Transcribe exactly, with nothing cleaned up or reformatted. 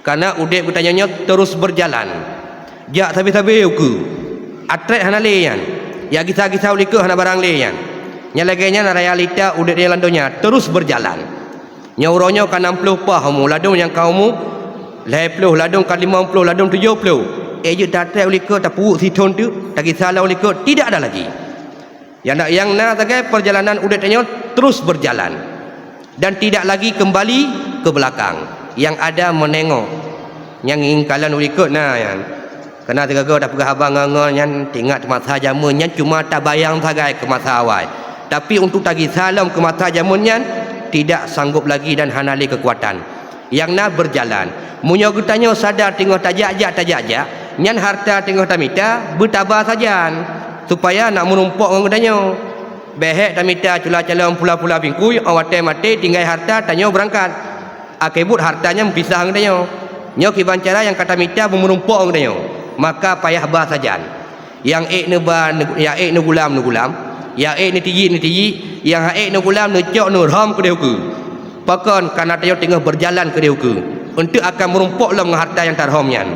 Karena udeb geutanyoe nyoe terus berjalan. Jak sabe-sabe ukeue. Atrét hana lé nyan. Jak gisa-gisa u likot hana barang lé nyan. Nyang lagée nyan realita udeb nyoe lam donya terus berjalan. Nyoe uroe nyoe ka nam ploh paih umu, ladom nyang ka umu lhée ploh, ladom ka limong ploh, ladom tujoh ploh. Ék jeuet tatrét u likot, tapeuwuek sithon teuk, tagisa lom u likot, tidak ada lagi. Nyang na, nyang na sagai perjalanan udeb tanyoe terus berjalan dan tidak lagi kembali ke belakang. Yang ada menengok. Nyang ngieng kalon u likot na nyan. Kana sigoe-goe tapeugah haba ngon-ngon nyan teuingat masa jameun nyan cuma tabayang sagai keu masa awai. Tapi untuk tagisa lom keu masa jameun nyan tidak sanggup lagi dan hana lé keukuatan. Nyang na berjalan. Meunyoe geutanyoe sadar teungoh tajak-jak, tajak-jak, nyan harta teungoh tamita, beutaba sajan, supaya nak meurumpok ngon geutanyoe. Bék hék tamita cula-cala pula-pula bingkui, óh watée maté tinggai harta tanyoe beurangkat. Akhé buet harta nyan meupisah ngon geutanyoe. Nyoe kiban cara nyang ka tamita beumeurumpok ngon geutanyoe, maka payah ba sajan. Nyang ék neuba, neu-, nyang ék neugulam, neugulam. Nyang ék neutijik, neutijik. Nyang hana ék neugulam, neucok, neurhom keudeh ukeue. Pakon? Karena tanyoe teungoh berjalan keudeh ukeue, eunteuk akan meurumpok lom ngon harta nyang tarhom nyan.